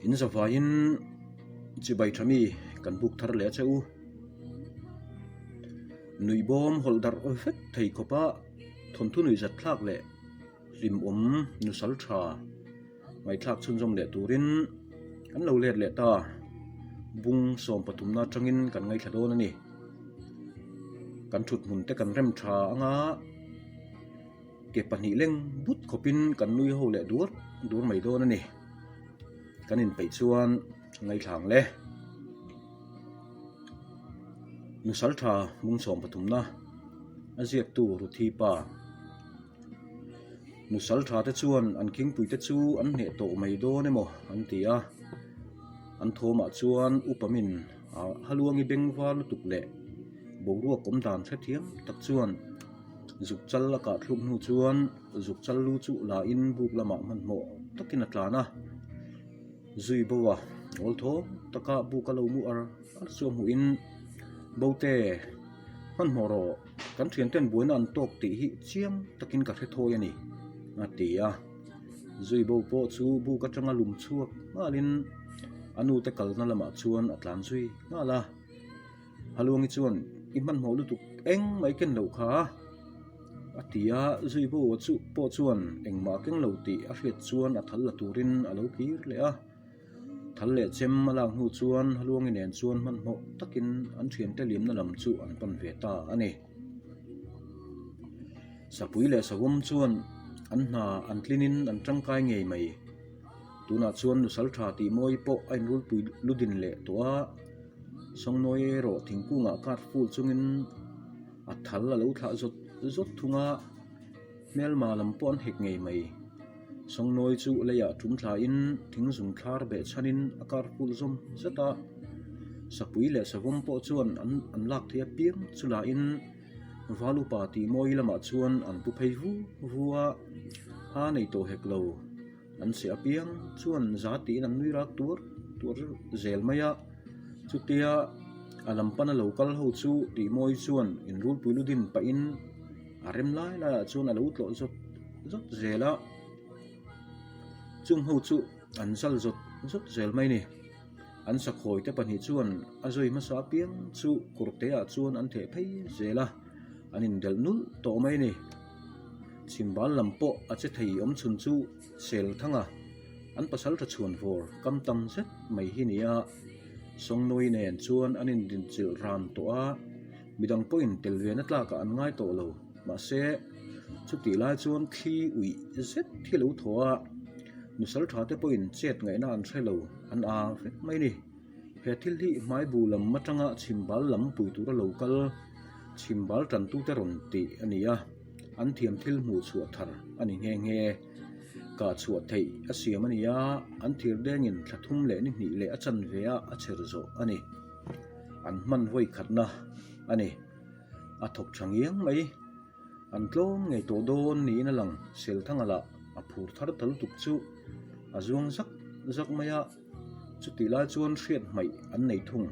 In zavaiin chibai tha mi kan buk thar leh a che u. Nuih bawm hawlh darh vek thei khawpa thawnthu nuih zat thlak leh hlimawm nusal tha ngaihthlak chhunzawm leh turin kan lo let leh ta. Bung sawm pathumna atangin kan ngaithla dawn a ni. Kan thut hmun te kan rem tha anga ke pahnih leng but khawpin kan nui ho leh dur dur mai dawn a ni. Kan inpeih chuan ngaithla ang le. Nusal tha bung sawm pathumna a ziaktu Ruthi pa. Nusal tha te chuan an khingpui te chu an hneh tawh mai dawn emaw an ti a. An thawmah chuan upa min Haluangi bengvar lutuk leh boruak awm dan hrethiam tak chuan zuk chal a kah thluk hnu chuan zuk chal lu chu la in buk lamah hmanhmawh takin a tlan a. Zui bo a awl thawm taka buk a lo mu ar ar chu a hmuh in Bote hmanhmawh rawh kan thianten buaina an tawk tih hi chiang takin ka hre thawi a ni a ti a. Zui bo pawh chu buk atanga lum chhuak nghalin a nute kalna lamah chuan a tlan zui nghal a. Haluangi chuan i hmanhmawh lutuk eng mai ken loh kha a ti a, zui bo chu pawh chuan engmah a keng lo tih a hriat chuan a thal la turin a lo kir leh a. Thal leh chem a lak hnu chuan Haluangi nen chuan hmanhmawh takin an thiante liamna lam chu an pan ve ta a ni. Sapui leh Savawm chuan an hna an tlinin an tangkai ngei mai. Tunah chuan nusal tha tih mawi pawh a inrulpui ludin leh tawh a, Sawngnawi erawh thingkungah card full chungin a thal a lo thlah zawt zawt thung a, hmelma lam pawh an hek ngei mai. Sawngnawi chu leiah tum thlain thing zung thlar beh chhanin a card full zawm zet a, Sapui leh Savawm pawh chuan an an lak theih apiang chu lahin Valupa tih mawi lamah chuan an pu phei vu vu a, ha nei tawh hek lo. An che apiang chuan za tiin an nui rak tuar tuar zel mai a, chutia a lam pana lo kal ho chu tih mawi chuan inrulpui lu din pahin a rem lai laiah chuan a lo tlawh zawt zawt zel a, chung ho chu an zal zawt zawt zel mai a ni. An sakhawi te pahnih chuan a zui hmasa apiang chu kawrte ah chuan an theh phei zel a, an indelh nulh tawh mai a ni. Chhimbal lam pawh a che thei awm chhun chu sel thang a, an pasal tha chhuan vawr kam tam zet mai hi ni a, Sawngnawi nen chuan an indinchilh ran tawh a, midang pawhin tel ve na tlakah an ngai tawh lo, mahse chutih lai chuan thli uih zet hi lo thaw a, nusal tha te pawhin chet ngaihna an hre lo, an a vek mai a ni. He thil hi hmai bu lam atanga chhimbal lam pui tura lo kal chhimbal tantute rawn tih a ni a, an thiam thil hmuh chhuah thar a ni nghe nghe. Kah chhuah theih a siam a ni a, an thir dengin thla thum leh ni hnih leh a chanve ah a chher zawh a ni. An hman vawi khatna a ni. A thawk tha ngiang mai. An tlawm ngei tawh dawn niin a lang. Selthanga lah a phur thar ta lutuk chu a zuang zak zak mai a. Chutih lai chuan hriat hmaih an nei thung.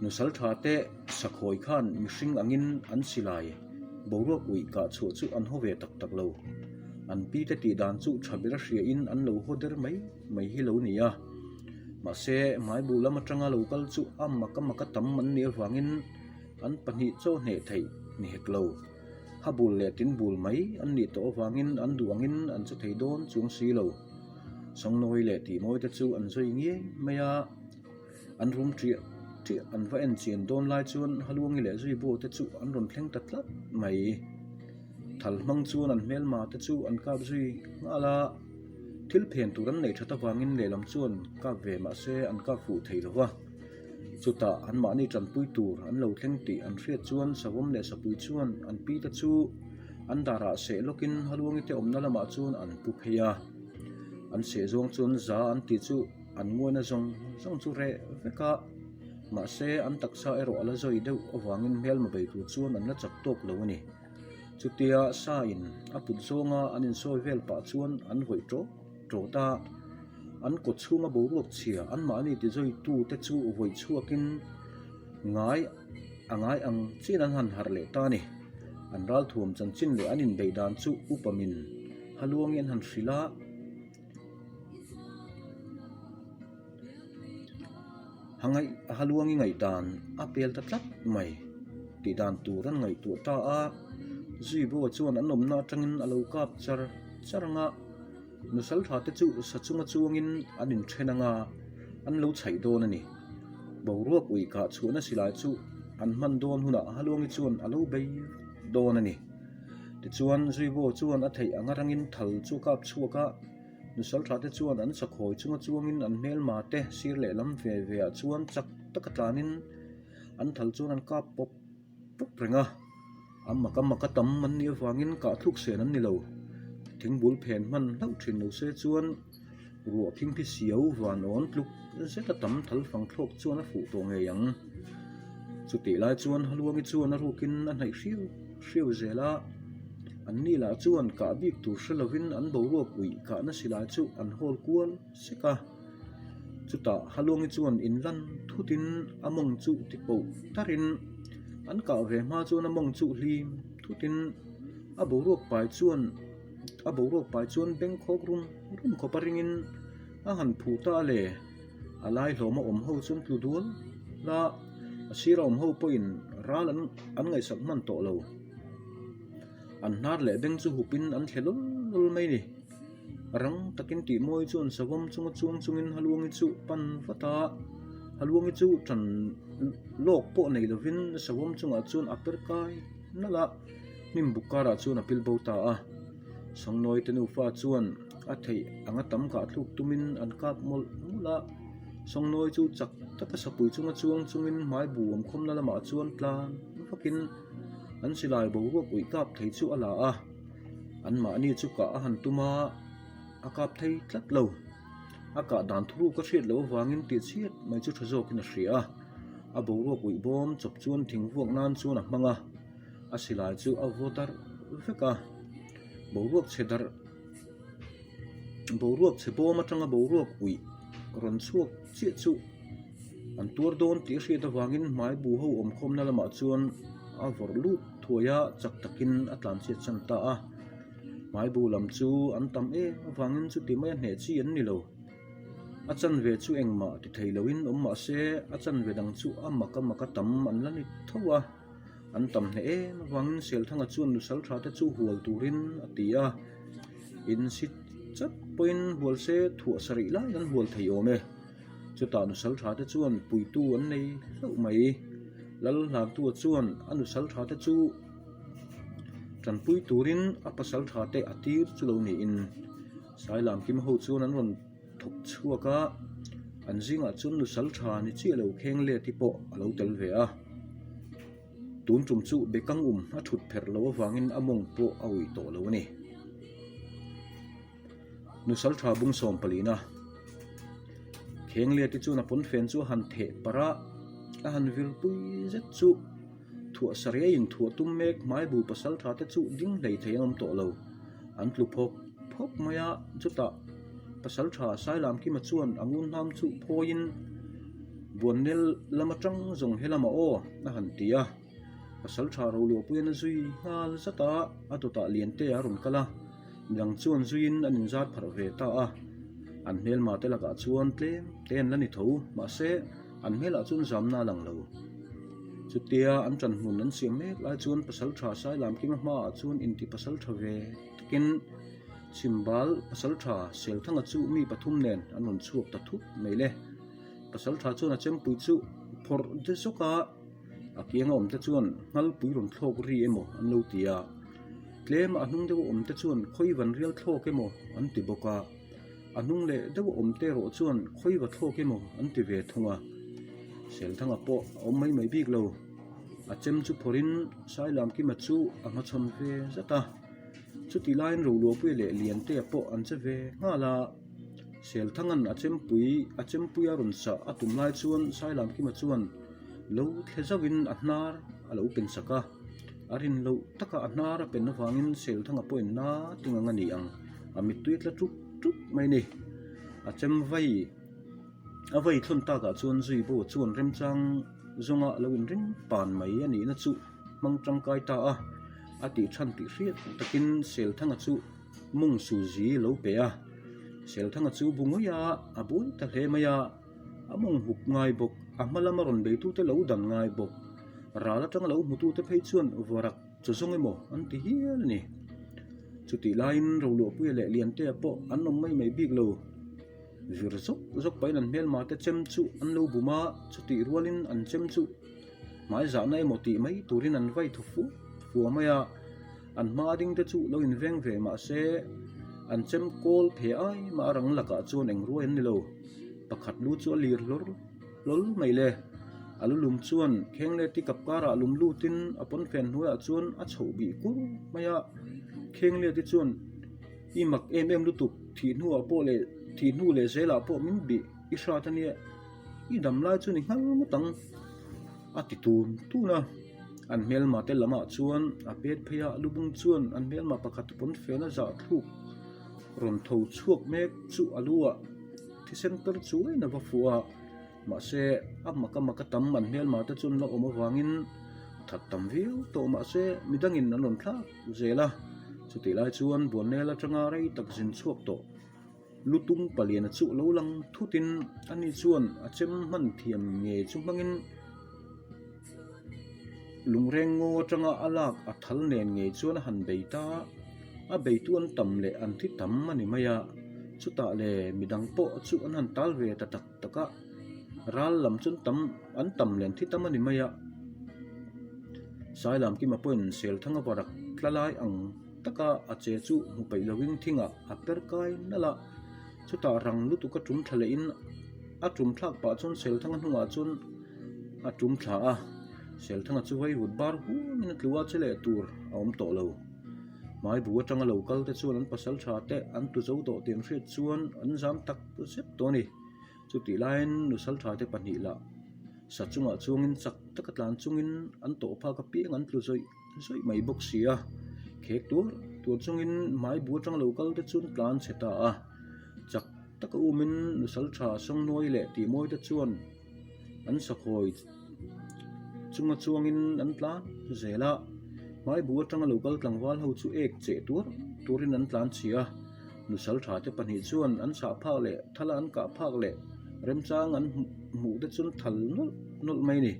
Nusal tha te sakhawi khan mihring angin an silai boruak uih kah chhuah chu an haw ve tak tak lo. An pi te tih dan chu tha ber a hria in an lo haw der mai mai hi lo ni a. Mahse hmaibu lam atanga lo kal chu a mak a mak a tam an nih avangin an pahnih chaw hneh theih ni hek lo. Ha bul leh tin bul mai an nih tawh avangin an duh angin an che thei dawn chuang si lo. Sawngnawi leh tihmawi te chu an zui ngiai mai a, an rum ṭiah ṭiah an va en chian dawn lai chuan Haluangi leh Zuibo te chu an rawn thleng ta tlat mai. Thal hmang chuan an hmelma te chu an kap zui nghal a, thil phen tur an neih ṭhat avangin lehlam chuan kap ve mahse an kap fuh thei lo va. Chutah anmahni tanpui tur an lo thleng tih an hriat chuan Savawm leh Sapui chuan an pi te chu an darah seh lawkin Haluangi te awmna lamah chuan an pu phei a. An seh zawng chuan za an tih chu an nguaina zawng zawng chu reh vek a, mahse an taksa erawh a la zawi deuh avangin hmelma bei tur chuan an la chak tawk lo a ni. Chutia sa in a put zawnga an insawi vel pah chuan an vawih tawp tawt a. An kawt chhunga boruak chhia anmahni tizawitu te chu vawi chhuakin ngai a ngai ang chian an han harh leh ta a ni. An ralthuam chanchin leh an inbeih dan chu upa min haluangin an han hrilh a. Hangaih Haluangi ngaihdan a pel ta tlat mai tih dan tur an ngaihtuah ta a, Zuibo chuan an awmna atangin a lo kap char char ang a, Nusaltha te chu sa chunga chuangin an inthen ang a, an lo chhaih dawn a ni. Boruak ui kah chhuahna silai chu an hman dawn hunah Haluangi chuan a lo bei vat dawn a ni. Tichuan Zuibo chuan a theih anga rangin thal chu a kap chhuak a, Nusaltha te chuan an sakhawi chunga chuangin an hmelma te sir lehlam ve ve ah chuan chak taka tlanin an thal chuan an kap pawp pawp reng a, a mak a mak a tam an nih avangin kah thluk sen an ni lo. Thingbul phen hman hlauh thin lo se chuan ruah phingphi siau van awn tluk zet a tam thal fang thlawk chuan a fuh tawh ngei ang. Chutih lai chuan Haluangi chuan a rukin a hnaih hriau hriau zel a, an ni lah chuan kah bik tur hre lovin an boruak uih kahna silai chu an hawl kual sek a. Chutah Haluangi chuan inlan thutin a mawng chu ti poh tarin an kah ve hma chuan a mawng chu hlim thutin a boruak pai chuan a boruak pai chuan bengkhawk rum rum khawp a ringin a han phuh ta a le. A lai hlawma awm ho chuan tlu dual la a sira awm ho pawhin ral an an ngaihsak hman tawh lo. An hnar leh beng chu hupin an thle lawl lawl mai a ni. Rang takin tih mawi chuan savawm chunga chuang chungin Haluangi chu pan vat a, Haluangi chu tan lawk pawh nei lovin savawm chungah chuan a per kai nalh a, hnim buk karah chuan a pil bo ta a. Sangnawi te nufa chuan a theih anga tam kah thluk tumin an kap mawlh mawlh a, Sangnawi chu chak taka sapui chunga chuang chungin hmai bu awm khawmna lamah chuan tlan vakin an silai boruak uih kap thei chu a la a, anmahni chu kah a han tum a, a kap thei tlat lo. A kah dan thuruk a hriat loh avangin tih chhiat mai chu tha zawkin a hria a, a boruak uih bawm chawp chuan thing vuak nan chuan a hmang a. A silai chu a vaw darh vek a, boruak chhe darh boruak chhe bawm atanga boruak uih rawn chhuak chiah chu an tuar dawn tih a hriat avangin hmai bu ho awm khawmna lamah chuan a vawrh lut thuai a, chak takin a tlan chhiat san ta a, hmai bu lam chu an tam em avangin chuti maia hneh chi an ni lo. A chanve chu engmah ti thei loin awm mah se a chanve dang chu a mak a mak a tam an la ni tho a. An tam hneh em avangin Selthanga chuan nusal tha te chu hual turin a ti a, insi chat pawhin hual se thuah sarih lai an hual thei awm e. Chutah nusal tha te chuan puitu an nei hlauh mai. Lal Hlantua chuan a nusal tha te chu tanpui turin a pasal tha te a tir chu lo niin Sailamkima ho chuan an rawn thawk chhuak a, an zingah chuan nusal tha ni chiah lo kheng let hi pawh a lo tel ve a. Tun tum chu bekang um a thut pherh loh avangin a mawng pawh a uih tawh lo a ni. Nusal tha bung sawm palina kheng let hi chuan a pawnfen chu a han theh parh a, a han vir pui zet chu thuah sarei in thuah tum mek hmai bu pasal tha te chu ding hlei thei an awm tawh lo. An tlu phawk phawk mai a, chutah pasal tha Sailamkima chuan a ngun hnam chu phawiin Buannel lam atang zawng he lamah aw a han ti a, pasal tha Roluahpuian a zui nghal zat a, a dawtah Liantea a rawn kal a, midang chuan zuiin an inzar pharh ve ta a, an hmelma te lakah chuan tlem te an la ni tho, mahse an hmelah chuan zamna a lang lo. Chutia an ṭan hmun an siam mek lai chuan pasal ṭha Sailamkima hmaah chuan inti pasal ṭha ve takin Chhimbal pasal ṭha Selthanga chu mi pathum nen an rawn chhuak ta thup mai le. Pasal ṭha chuan a chempui chu phawrh de zawk a, a kianga awmte chuan nghalpui rawn thlawk ri emaw an lo ti a, tlema a hnung deuh awmte chuan khawivan rial thlawk emaw an ti bawk a. A hnung leh deuh awm te erawh chuan khawiva thlawk emaw an ti ve thung a, Selthanga pawh a awm mai mai bik lo. A chem chu phawrhin Sailamkima chu a hmachhawn ve zat a, chutih laiin Roluahpuia leh Liantea pawh an che ve nghal a. Selthanga'n a chempui a chempui a rawn sah a tum lai chuan Sailamkima chuan lo thle zauhin a hnar a lo pen sak a, a rin loh taka a hnar a pen avangin Selthanga pawhin na ting ang a ni ang. A mittui tla ṭuk ṭuk mai a ni. A chem vai a vai thlawn takah chuan zui bo chuan remchang zawnga lo inring pan mai a nihna chu hmang tangkai ta a, a tih chhan tih hriat takin Selthanga chu mawng suzi lo pe a. Selthanga chu bu ngawih a, a buai ta hle mai a, a mawng hup ngai bawk. A hma lama rawn beitute lo dan ngai bawk. Ral atanga lo hmutute phei chuan varak chaw zawng emaw an ti hial a ni. Chutih laiin Roluahpuia leh Liantea pawh an awm mai mai bik lo. Vir zawk zawk pahin an hmelma te chem chu an lo bum a, chutih rualin an chem chu hmai zahna emaw tih mai turin an vai thaw fua fua mai a. An hma ding te chu lo inveng ve mah se an chem kawl phe ai mah a rang lakah chuan eng ruai an ni lo. Pakhat lu chu a lir hlawr hlawl mai le. A lu lum chuan Khengleti kap karah lum lutin a pawnfen hnuaiah chuan a chhoh bih kur mai a. Khengleti chuan I mak em em lutuk, thih hnuah pawh leh thih hnu leh zelah pawh min bih i hrat a nia, i dam lai chu ni nghal ngawt ang a ti tun tun a. An hmelma te lamah chuan a pet phei a, lubung chuan an hmelma pakhat pawnfen a zah thluk rawn tho chhuak mek chu a lu ah thisen per chuaiin a va fuh a, mahse a mak a mak a tam an hmelma te chuan la awm avangin that tam viau tawh mahse midangin an rawn thlak zel a, chutih lai chuan Buannel atanga rei tak zin chhuak tawh Lutung paliana chu lo lang thutin ani chuan a chem hman thiam ngei chu hmangin Lungreng ngaw atanga a lak a thal nen ngei chuan a han bei ta a, a beitu an tam leh an thi tam a ni mai a, chutah le midang pawh chu an han tal ve ta tak tak a, ral lam chu an tam an tam leh an thi tam a ni mai a. Sailamkima pawhin Selthang a varak tla lai ang taka a che chu hmu peih lovin thingah a per kai nalh a, chutah rang lutuk a tum thla lehin a tum thlak pah chuan Selthanga hnungah chuan a tum thla a, Selthanga chu vaivut bar huamin a tlu a, che leh tur a awm tawh lo. Hmai bu atanga lo kal te chuan an pasal tha te an tu zo tawh tih an hriat chuan an zam tak zet tawh a ni. Chutih laiin nusal tha te pahnih lah sa chungah chuangin chak taka tlan chungin an tawh phak apiang an tlu zawih zawih mai bawk si a, khek tuar tuar chungin hmai bu atanga lo kal te chu an tlan chhe ta a, chak taka umin nusal tha sawngnawi leh tihmawi te chuan an sakhawi chunga chuangin an tlan zel a, hmai bu atanga lo kal tlangval ho chu ek cheh tuar turin an tlan chhi a, nusal tha te pahnih chuan an chhah phak leh thala an kah phak leh remchang an hmuh te chu an thal nawlh nawlh mai a ni.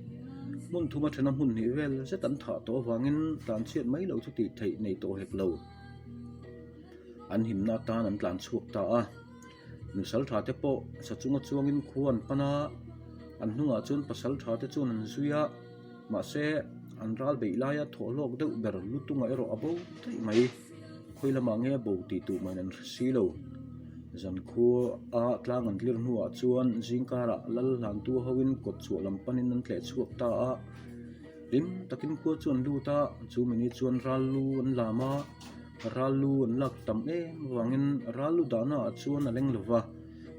Hmun thuma thena hmun hnih vel zet an thah tawh avangin tlan chhiat mai loh chu tih theih nei tawh hek lo. An himna atan an tlan chhuak ta a. Nusal tha te pawh sa chunga chuangin khua an pan a, an hnungah chuan pasal tha te chuan an zui a, mahse an ral beih laia thawh hlawk deuh ber lutunga erawh a bo daih mai. Khawi lamah nge a bo tih tuh maiin an hre si lo. Zankhua a tlang an tlir hnuah chuan zingkarah lal hlantu hoin kawt chhuah lam panin an tleh chhuak ta a, hlim takin khua chu an lut a, chu mini chuan ral lu an lam a. Ral lu an lak tam em avangin ral lu dahna ah chuan a leng lo va,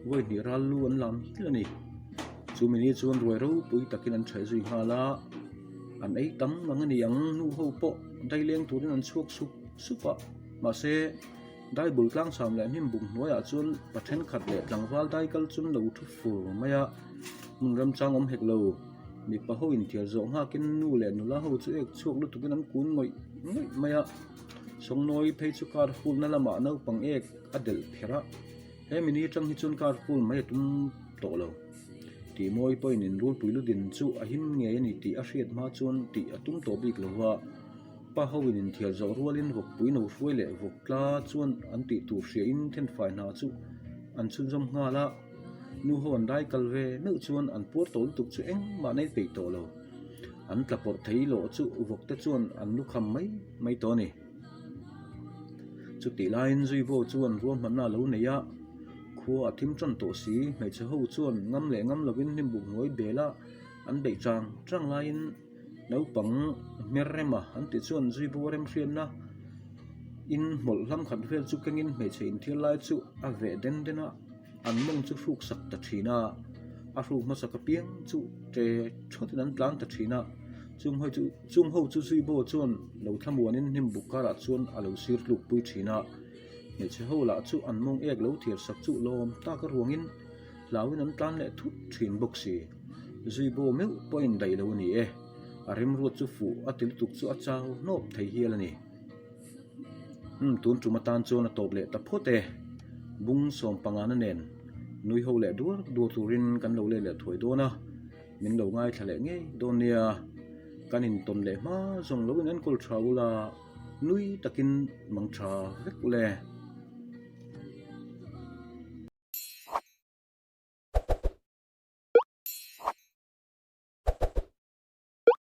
vawi hnih ral lu an lam hial a ni. Chu mini chuan ruai ropui takin an chhaih zui nghal a, an ei tam ang a ni ang nu ho pawh daileng turin an chhuak sup sup a, mahse dai bul tlangsam leh hnim buk hnuaiah chuan pa thenkhat leh tlangval dai kal chu an lo thu fur mai a, hmun remchang awm hek lo. Mipa ho inthiar zawh nghakin nu leh nula ho chu ek chhuak lutukin an kun ngawih ngawih mai a. Sawngnawi phei chu car full na lamah naupang ek a delh pherh a, he mini atang hi chuan car full mai a tum tawh lo. Tihmawi pawhin inrulpui ludin chu a him ngei a ni tih a hriat hma chuan tih a tum tawh bik lo va, pa hoin inthiar zawh rualin vawkpui no hruai leh vawk tla chuan an tih tur hriain thenfai hna chu an chhunzawm nghal a, nu ho an dai kal ve meuh chuan an puar tawh lutuk chu engmah an ei peih tawh lo. An tla pawrh thei lawh chu vawk te chuan an lu kham mai mai tawh a ni. Chutih laiin Zuivo chuan ruahmanna a lo nei a, khua a thim tan tawh si, hmeichhe ho chuan ngam leh ngam lovin hnimbuk hnuai bela an beih chang chang laiin naupang hmer rema an tih chuan Zuivo a remhriatna in hmawlh hlam khat vel chu kengin hmeichhe inthiar lai chu a veh den den a. An mawng chu hruk sak ta thin a, a hruk hmasak apiang chu ṭe ṭhawtin an tlan ta thin a, chung ho chu chung ho chu Zuibo chuan lo thlamuanin hnim buk karah chuan a lo sir tluk pui thin a, hmeichhe ho lah chu an mawng ek lo thiar sak chu lawm tak a ruangin hlauin an tlan leh thut thin bawk si. Zuibo meuh pawh a indaih lo a ni e, a remruat chu fuh a ti lutuk chu a chau hnawp thei hial a ni. Umm tun tum atan chuan a tawp leh ta phawt e. Bung sawm pangana nen nui ho leh duar duar turin kan lo let leh thuai dawn a. Min lo ngaithla leh ngei dawn nia. Kan intawn leh hma zawng lo in enkawl tha ula, nui takin mang tha vek ule.